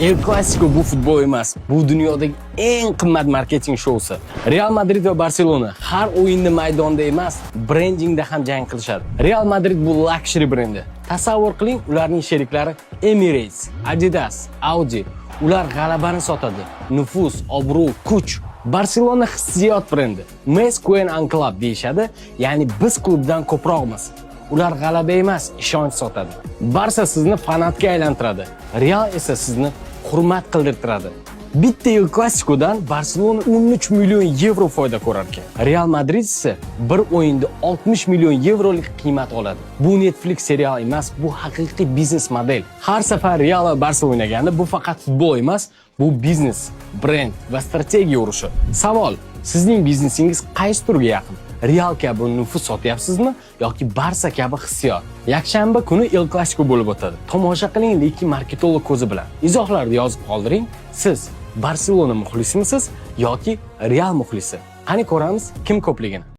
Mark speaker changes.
Speaker 1: El Clasico bu futbol emas, bu dunyodagi eng qimmat marketing shousi. Real Madrid va Barselona har o'yinni maydonda emas, brendingda ham jang qilishadi. Real Madrid bu luxury brendi. Tasavvur qiling, ularning sheriklari Emirates, Adidas, Audi. Ular g'alabani sotadi. Nufuz, obro', kuch. Barselona hissiyot brendi. Més que un club deyishadi, ya'ni biz klubdan ko'proqmiz. Ular g'alaba emas, ishonch sotadi. Barsa sizni fanatga aylantiradi. Real esa sizni hurmat qildirtiradi. Bitta El Clasicodan Barselona 13 million yevro foyda ko'rar ekan. Real Madrid esa bir o'yinda 60 million yevrolik qiymat oladi. Bu Netflix serial emas, bu haqiqiy biznes model. Har safar Real va Barsa o'ynaganda bu faqat futbol emas, bu biznes, brend va strategiya urushi. Savol: sizning biznesingiz qaysi turga yaqin? Real kabi nufuz sotyapsizmi yoki Barsa kabi hissiyot? Yakshanba kuni El Clasico bo'lib o'tadi. Tomosha qiling, lekin marketolog ko'zi bilan. Izohlarda yozib qoldiring. Siz Barselona muxlisimisiz yoki Real muxlisi? Qani ko'ramiz kim ko'pligini.